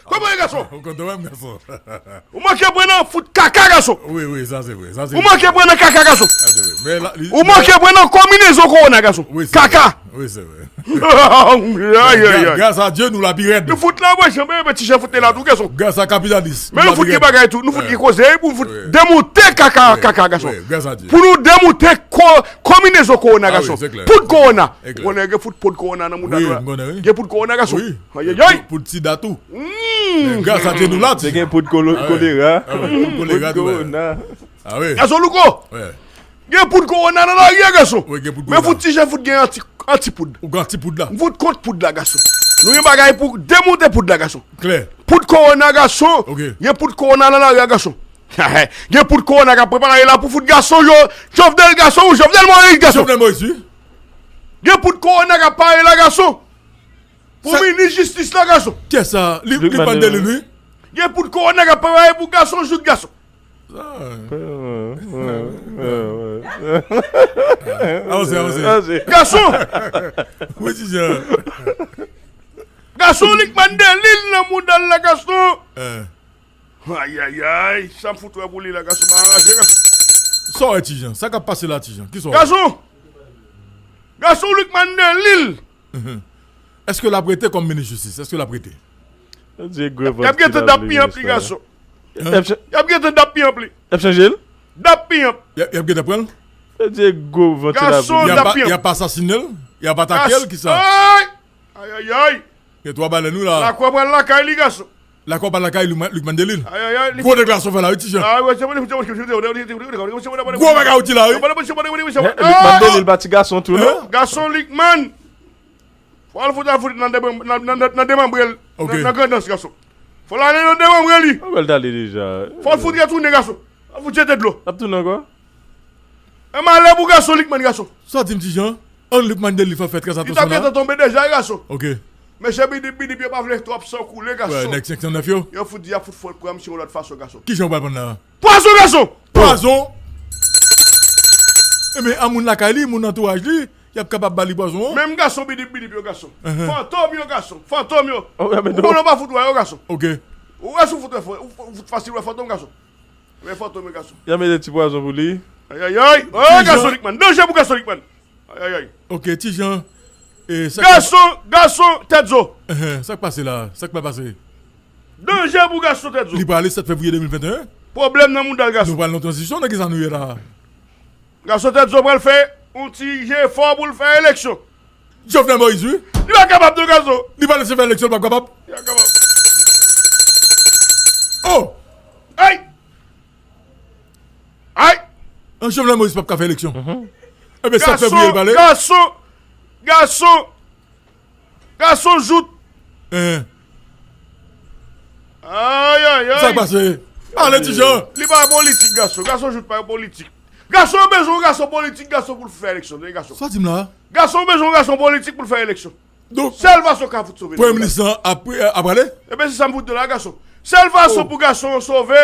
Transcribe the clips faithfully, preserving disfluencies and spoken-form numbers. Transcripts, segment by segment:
Kòman e, gason? Ou kontan menm, gason? Ou manke pran nan fout kaka, gason. Wi, wi, sa se vre. Sa se vre. Ou manke pran nan kaka, gason. Sa se vre. Men la, li, ou manke pran nan konbinezon kowona, gason. Wi, se vre. Kaka. Wi, se vre. Ay, ay, ay. Gras a Dye, nou la pi rèd. Nou fout la, wè, janbe, men ti jan fout la tou, gason. Gras a kapitalis. Men nou fout gen bagay tou, nou fout gen koze, pou nou fout demonte kaka, kaka, gason. Wi, gras a Dye. Pou nou demonte ko-, konbinezon kowona, gason. Poud kowona. Ou konnen gen fout poud kowona nan mouda nou la. Gen poud kowona, gason. Ayayay. Poud sida tou. Men gras a Dye nou la, ti. Te gen poud kolera. Poud kolera tou. Gason Louko. Gen poud kowona nan lari a, gason. Men fout ti jan fout gen anti, anti poud. Ou gen anti poud la. Fout kont poud la, gason. Nou gen bagay pou demonte poud la, gason. Klè. Poud kowona, gason. Gen poud kowona nan lari a, gason. Gen poud kowona k ap prepare la pou fout gason yo. Jovenel, gason, ou Jovenel Moïse, gason. Jovenel Moïse, wi. Gen poud kowona k ap pare la, gason. Pou minis jistis la, gason. Kiyès sa? Li, li pann de li, wi. Gen poud kowona k ap pare pou gason, jout gason. Avanse, avanse. Gason. Wi, ti jan. Gason, li k pann de li nan mouda l la, gason. Ayayay, sa m fout wè pou li la, gason, pa anraje, gason. Sa w wè, ti jan? Sa k ap pase la, ti jan? Kisa w wè? Gason! Gason, Lucmane Delille! Èske l ap rete kòm minis jistis? Èske l ap rete? Y ap gentan dap piyanp li, gason. Y ap gentan dap piyanp li. Y ap chanje l? Dap piyanp. Y ap gentan pran l? Gason, dap piyanp. Y ap asasinen l? Y ap atake l? Kisa? Ayayay! Gen twa balèn wi la. Lakwa pral lakay li, gason. Lakwa pral lakay Lucmane Delille. Ayayay. Gwo deklarasyon fè la wi, ti jan. Gwo bagay ou di la wi. Lucmane Delille pa ti gason tou non. Gason Lucmane. Fò l fout al fout nan demen, nan, nan, nan demanbre l. Nan, nan grandans, gason. Fò l ale nan demanbre li. Fò l fout retounen, gason. Fò l fout jete dlo. L ap tounen ankò. E malè pou gason Lucmane, gason. Sa w di m, ti jan? An Lucmane Delille fè, fè trè atansyon la. Li t ap gentan tonbe deja wi, gason. Mesye bidip bidip yo pa vle twòp san koule, gason. Nèg senk san nèf yo. Yo fout di y ap fout fò pran misye yon lòt fason, gason. Kijan w pral pran la? Pwazon, gason. Pwazon. Ebyen a moun lakay li, moun antouraj li, y ap kapab ba li pwazon an. Menm gason bidip bidip yo, gason. Fantom yo, gason. Fantom yo. Ou konnen w pa fout wè yo, gason. Ou wè si w fout wè, ou fout fasil wè fantom, gason. Men fantom yo, gason. Y ap mete ti pwazon pou li. Ayayay. Oh, gason Lucmane. Danje pou gason Lucmane. Ayayay. Ok, ti jan. Gason, gason tèt zo. Sa k pase la? Sa k pral pase? Danje pou gason tèt zo. Li prale sèt fevriye de mil venteyen. Pwoblèm nan mouda l, gason. Nou pral nan tranzisyon, nan kisa nou ye la? Gason tèt zo pral fè yon ti jefò pou l fè eleksyon. Jovenel Moïse wi. Li pa kapab non, gason. Li pa lese fè eleksyon, li p ap kapab. Li pa kapab. Oh! Ay! Ay! An Jovenel Moïse p ap ka fè eleksyon. Ebyen sèt fevriye li prale. Gason, gason, gason jout. Ayayay. Sa k pase? Ale, ti jan. Li pa politik, gason. Gason jout pa politik. Gason bezwen yon gason politik, gason, pou l fè eleksyon, tande, gason. Sa w di m la? Gason bezwen yon gason politik pou l fè eleksyon. Donk, sèl fason ka fout sove premye minis lan ap, ap prale? Ebyen se sa m fout di w la, gason. Sèl fason pou gason an sove,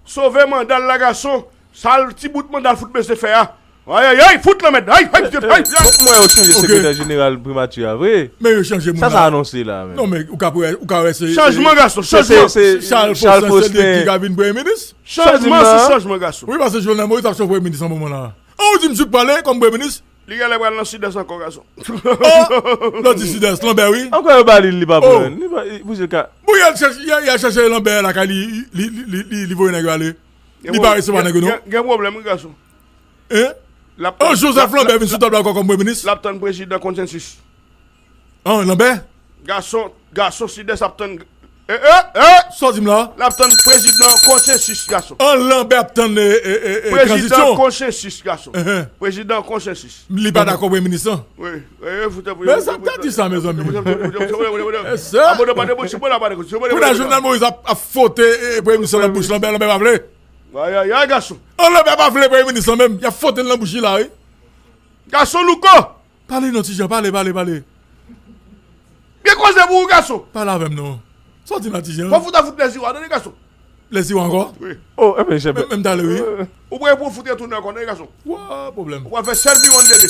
sove manda l la, gason. Sa l, ti bout manda l fout bezwen fè a. Ayayay, fout lanmèd. Ay, ay, ay, ay. Fòk mwen yo chanje sekretè jeneral primati a vre. Men yo chanje moun la. Sa sa anonse la menm? Non, men ou ka, ou ka wè se chanjman, gason, chanjman. Charles Faustin se li ki ka vin premye minis? Chanjman sou chanjman, gason. Wi, paske Jovenel Moïse ap chòf premye minis nan moman la. An ou di m jout prale kòm premye minis? Li genlè pral nan Sidès ankò, gason. Oh! Lò di Sidès, Lanbè wi. Ankò yo ba li l, li pa pran. Li pa, li, pou se ka. Bon, y al chèche, y al, y al chèche Lanbè lakay li, li, li, li, li, li voye nèg yo ale. Li pa resevwa nèg yo non. Gen, gen pwoblèm wi, gason. Hein? An Joseph Lanbè vin sou tab la ankò kòm premye minis? L ap tann prezidan konsensis. An Lanbè? Gason, gason Sidès ap tann. Eh, eh, eh! Sa w di m la? L ap tann prezidan konsensis, gason. An Lanbè ap tann, eh, eh, eh, eh, tranzisyon. Prezidan konsensis, gason. Prezidan konsensis. Li pa dakò premye minis lan. Wi. Men sa m ta di sa, mezanmi. Kounye a Jovenel Moïse ap, ap fote, eh, premye minis lan nan bouch Lanbè, Lanbè pa vle. Ayayay, gason. An Lanbè pa vle premye minis lan menm. Y ap fote l nan bouch li la wi. Gason Louko. Pale non, ti jan, pale, pale, pale. Byen koze pou ou, gason. Pale avè m non. Sa w di m la, ti jan? Fò fout a fout lèziwa, tande, gason. Lèziwa ankò? Wi. Oh, ebyen, chèf. Menm, menm talè, wi. Ou prè pou fout retounen ankò, tande, gason. Wa, pwoblèm. Ou pral fè sèt viwonn dede.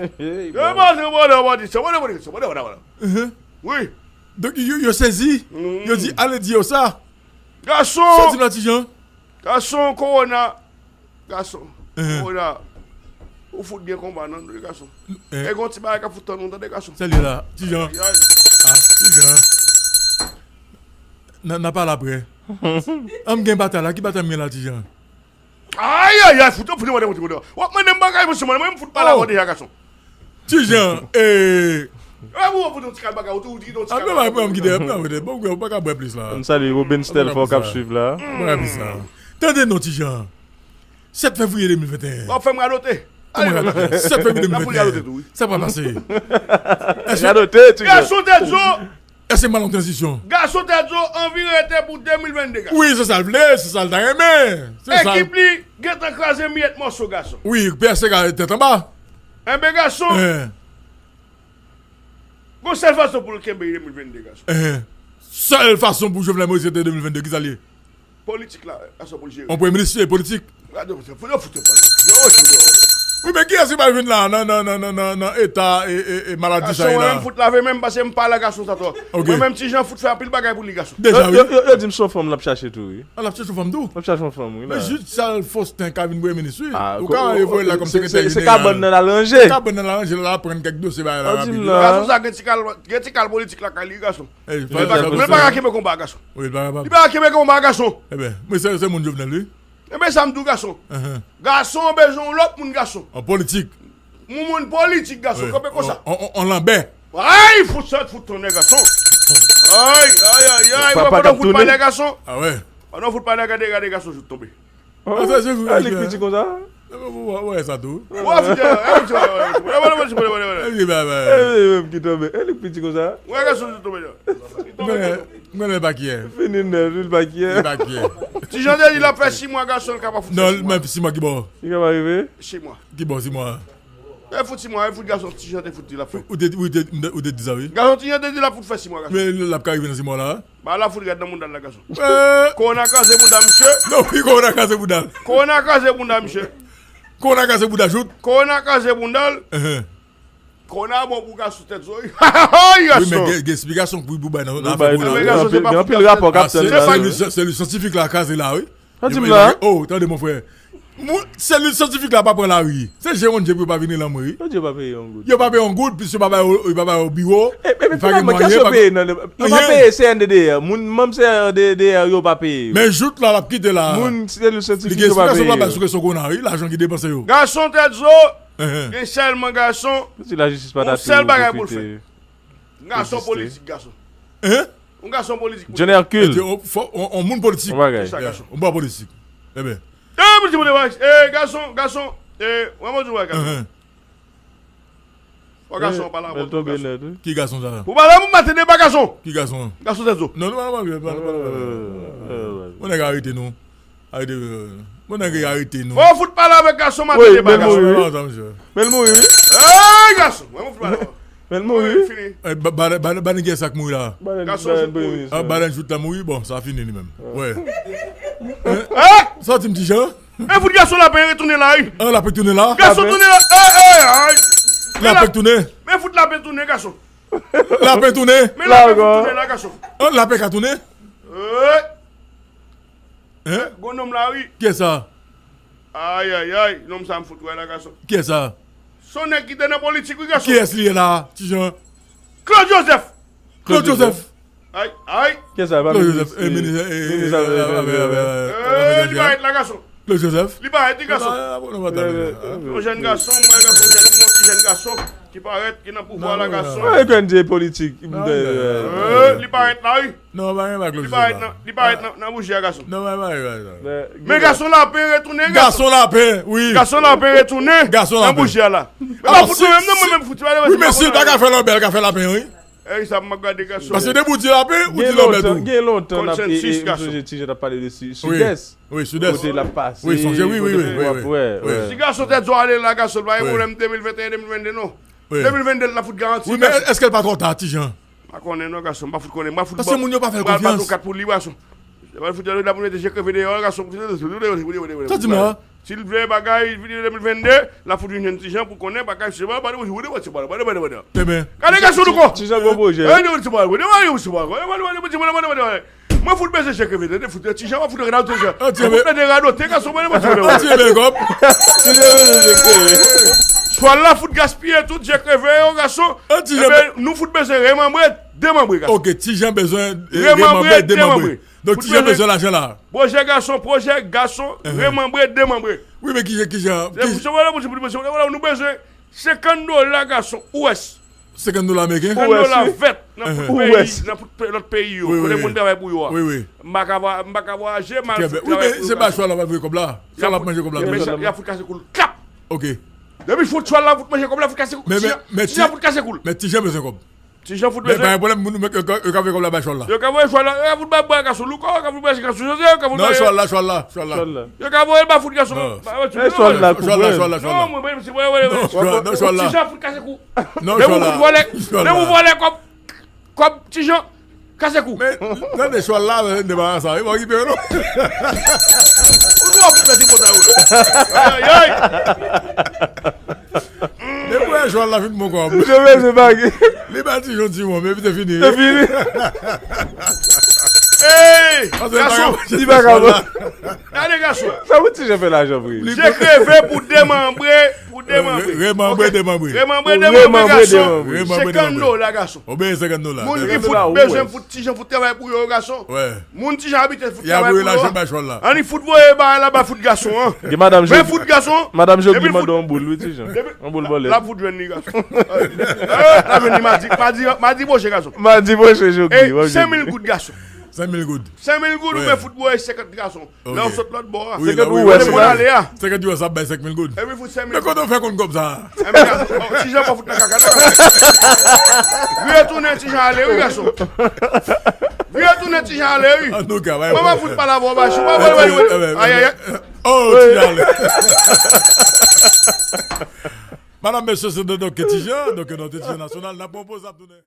Hey, yo bon. Yo bon, yo bon, yo bon, yo bon, yo bon, yo bon. Mhm. Wi. Donk, yo, yo sezi. Mm. Yo di, ale di yo sa. Gason. Sa w di m la, Ti Jan? Gason, kowona. Gason. Mhm. Kowona. Ou fout byen konba, non, wi, gason. Eh. E gon ti bagay k ap fout tann nou, tande, gason. Sa li la, Ti Jan. Ay, ay. Ah, Ti Jan. N a, n a pale apre. An m gen batay la, ki batay m gen la, Ti Jan? Ay, ay, ay, fout, fout, fout, fout, fout. W ap mande m bagay, mesye, mwen, mwen, m fout pale avè w deja, gason. Ti Jan, eh. E, ou fout yon ti kal bagay, ou tou, ou di yon ti kal bagay. Ah, non, non, non, kite, non, kite. Bon, ou pa ka bwè plis la. N salye Robin Stelfort k ap swiv la. Ou pa ka plis la. Tande non, Ti Jan. Sèt fevriye de mil venteyen. W ap fè m radote. Kòman radote? Sèt fevriye de mil venteyen. N ap radote tou, wi. Sa pa pase. Èske radote, Ti Jan. Gason tèt zo. Èske m al nan tranzisyon? Gason tèt zo anvi rete pou de mil vennde, gason. Wi, se sa l vle, se sa l ta renmen. Se sa l. Ekip li gentan kraze miyèt mòso, gason. Wi, P S K tèt anba. Enben, gason. Eh. Gon sèl fason pou l kenbe de mil vennde, gason. Eh. Sèl fason pou Jovenel Moïse rete de mil vennde, ki sa l ye? Politik la, gason, pou l jere. On premye minis, se politik. Gade, yo fout, yo fout, yo fout. Wi, men kiyès ki pral vin la nan, nan, nan eta, e, e, e maladi sa ye la? Gason, mwen menm fout lave men m, paske m pa la, gason, sa twò. Ok. Mwen menm Ti Jan fout fè anpil bagay pou li, gason. Deja, wi. Yo, yo, yo di m se yon fanm l ap chache tou, wi. Ah, l ap chache yon fanm tou? L ap chache yon fanm, wi, la. Men Jude Charles Faustin ka vin premye minis, wi. Ou ka voye l la kòm sekretè jeneral. Se kabann nan l al ranje. Se kabann nan l al ranje, l al aprann kèk dosye bagay la rapid. Gason sa gen ti kal, gen ti kal politik lakay li, gason. Li pa ka kenbe konba, gason. Wi, li pa kapab. Li pa ka kenbe konba, gason. Eben, men se, se moun Jovenel, wi. Eben, sa m di w, gason. Gason bezwen yon lòt moun, gason. An politik. Yon moun politik, gason. Kanpe konsa. On, on, on Lanbè. Ay, fout sòt, fout tonnè, gason. Ay, ay, ay, ay. Mwen pandan w fout pale, gason. Ah, wè. Pandan w fout pale, gade, gade, gason, Jout tonbe. Ah, se, se vre, li piti konsa. Ou wè sa tou. E li piti konsa. Mwen konnen l pa kiyè. Fini nèt, li pa kiyè. Ti Jan te di l ap fè sis mwa, gason, l ka pa fout fè sis mwa. Non, men sis mwa ki bò? Li ka pa rive? Sis mwa. Ki bò sis mwa? E fout sis mwa, e fout gason, Ti Jan te fout di l ap fè. Ou te, ou te, ou te di sa, wi. Gason, Ti Jan te di l ap fout fè sis mwa, gason. Men l ap ka rive nan sis mwa la? Ba la fout rèd nan bounda l la, gason. Kowona kraze bounda misye. Non, wi, kowona kraze bounda l. Kowona kraze bounda misye. Kowona kraze bounda Jout. Kowona kraze bounda l. Kowona bon pou gason tèt zo. Wi, men gen, gen esplikasyon pou, pou bay nan, nan afè kowona, wi. Gen anpil rapò k ap tann la. Selil syantifik la kraze la, wi. Sa di m la. Oh, tande, mon frè. Moun, selil syantifik la pa pran lari. Se je moun je pou yo pa vini lan mwen, wi. Yo pa peye yon goud. Yo pa peye yon goud, plis yo pa bay yo, yo pa bay yo biwo. E, e, men finalman, kiyès yo peye nan, yo pa peye C N D D R. Moun, manm C N D D R yo pa peye yo. Men Jout la, l ap kite la. Moun, selil syantifik yo pa peye yo. Li gen esplikasyon pa bay sou kesyon kowona, wi, lajan ki depanse yo. Gason tèt zo, gen sèlman gason, yon sèl bagay pou l fè. Gason politik, gason. Hein? Yon gason politik. John Hercule. On, on moun politik. On bagay. Yon bwa politik. Eben. E, moun di moun de bagay. E, gason, gason. E, mwen, mwen di w, gason. Fò gason pa la, mwen tonbe nèt, wi. Ki gason sa? Pou pale, moun maten de pa gason. Ki gason? Gason tèt zo. Non, non, non, non, non, non, non. Mwen nèg arete nou. Arete, euh, bon, nèg yo arete nou. Bon, fout pale avèk gason maten de pa gason. Men l mouri, wi. Ey, gason, mwen fout pale. Men l mouri, wi. Fini. Eh, ba, ba, ba, ba nèg sa k mouri la. Gason Jout mouri. Ah, ba nèg Jout la mouri, bon, sa fini li menm. Wè. Sa w di m, Ti Jan? E fout gason lapen retounen la, wi. Ah, lapen tounen la? Gason tounen la. Eh, eh, ay. Lapen tounen. Men fout lapen tounen, gason. Lapen tounen. Men lapen fout tounen la, gason. Ah, lapen ka tounen? Eh. Hein? Gwo nonm la, wi. Kiyès sa? Ay, ay, ay. Nonm sa m fout wè la, gason. Kiyès sa? Se yon nèg ki te nan politik, wi, gason. Kiyès li ye la, Ti Jan? Claude Joseph. Claude Joseph. Ay, ay. Kiyès sa? Claude Joseph, eh, minis, eh, minis afè etranjè. Eh, li parèt la, gason. Claude Joseph. Li parèt, li, gason. Yon jèn gason, mwen, gason, jèn, yon ti jèn gason ki parèt, ki nan pouvwa la, gason. Mwen konn se politik. Eh, li parèt la, wi. Non, pa gen pa Claude Joseph la. Li parèt nan, li parèt nan, nan bouji a, gason. Non, pa gen pa Claude Joseph. Men gason lapen retounen, gason. Gason lapen, wi. Gason lapen retounen nan bouji a la. Mwen pa fout mwen menm, non, mwen menm fout. Wi, men si l pa ka fè lanbè, l ka fè lapen, wi. Ey, sa m ap gade, gason. Paske depi w di lapen, ou di lanbè tou. Gen lontan, gen lontan n ap, e, e, m sonje Ti Jan t ap pale de Su-, Sud-Est. Wi, Sud-Est. Kote l ap pase, wi, sonje, wi, wi, kote wi, wi, wi, wi. Si gason tèt zo ale la, gason, pa gen pwoblèm de mil venteyen, de mil vennde, non. Wi. De mil vennde, l ap fout garanti. Wi, men èske l pa twò ta, Ti Jan? Pa konnen non, gason, m pa fout konnen. M pa fout. Paske moun yo pa fè l konfyans. Pral bat yon kat pou li, gason. L ap fout, l ap mete je kreve deyò, gason. Sa di m la. Si l vle bagay, vini de mil vennde, l ap fout vin jwenn Ti Jan pou konnen, bagay, Ti Jan, bagay, Ti Jan, bagay, Ti Jan. Ebyen. Gade gason nou ko. Ti Jan gon pwojè. Mwen fout bezwen je kreve, tande, fout Ti Jan, mwen fout rete Ti Jan. Mwen fout rete radote, gason, mwen fout rete. Chwal la fout gaspiye tout, je kreve yo, gason. Ebyen, nou fout bezwen remanbre, demanbre, gason. Ok, Ti Jan bezwen, eh, remanbre, demanbre. Donk, Ti Jan bezwen lajan la. Pwojè gason, pwojè gason, remanbre, demanbre. Wi, men kijan, kijan, nou bezwen senkant dola, gason, U S. Senkant dola ameriken? Senkant dola vèt nan tout peyi, nan tout pe-, lòt peyi yo, kote moun travay pou yo a. Wi, wi. M pa ka vwa-, m pa ka vwayaje, m al fout travay pou yo, gason. Wi, men se pa chwal la va voye kòb la. Chwal la ap manje kòb la tou. Y ap fout kase kou l. Klap! Ok. Depi fout chwal la fout manje kòb la, fout kase kou l. Ti Jan fout kase kou l. Men Ti Jan bezwen kòb. Ti Jan fout bezwen. Men pa gen pwoblèm, moun yo ka, yo ka voye kòb la bay chwal la. Yo ka voye chwal la, yo ka fout bay bwa gason Louko, yo ka fout bay gason Jose, yo ka fout bay. Non, chwal la, chwal la, chwal la. Chwal la. Yo ka voye l ba fout gason. Non. Chwal la, chwal la, chwal la. Non, mwen, mwen, mwen, mwen, non, chwal la. Ti Jan fout kase kou. Non, chwal la. Lè ou fout vòlè, lè ou vòlè kòb, kòb Ti Jan, kase kou. Men, tande chwal la, men, debarase sa, wi, pa okipe yo, non. Ou dwe fout mèt ipotay ou. Ay, ay, ay. Depi wè chwal la fin bon kòb. Li ba Ti Jan ti won, men epi te fini. Te fini. Ey, gason. Li pa ka bon. Gade gason. Sa pou Ti Jan fè lajan vre. Je kreve pou demanbre, pou demanbre. Remanbre, demanbre. Remanbre, demanbre, gason. Senkant dola, gason. Ou peye senkant dola. Moun ki fout bezwen fout Ti Jan fout travay pou yo, gason. Moun Ti Jan abitye fout travay pou yo. Annik fout voye bagay la ba fout gason an. Gen madanm jodi. Men fout gason. Madanm jodi mande yon boul, wi, Ti Jan. Yon boul bòlèt. L ap fout jwenn li, gason. L ap jwenn li madi, madi, madi pwochen, gason. Madi pwochen, jodi. Senk mil goud, gason. Senk mil goud. Senk mil goud, ou mèt fout voye senkant, gason. Lè w sot lòt bò a. Senkant, wi, wè, moun ale a. Senkant U S ap bay senk mil goud. Epi fout senk mil. Men kote w fè konn kòb sa? Ti Jan pa fout nan kaka, non. Vire tounen, Ti Jan ale, wi, gason. Vire tounen, Ti Jan ale, wi. Antouka, mwen pa fout pale avè w, mache. Ay, ay, ay. Oh, Ti Jan ale. Madam, mesye, se donk Ti Jan, donk, donk, Ti Jan Nasyonal, n ap pran yon poz, n ap tounen.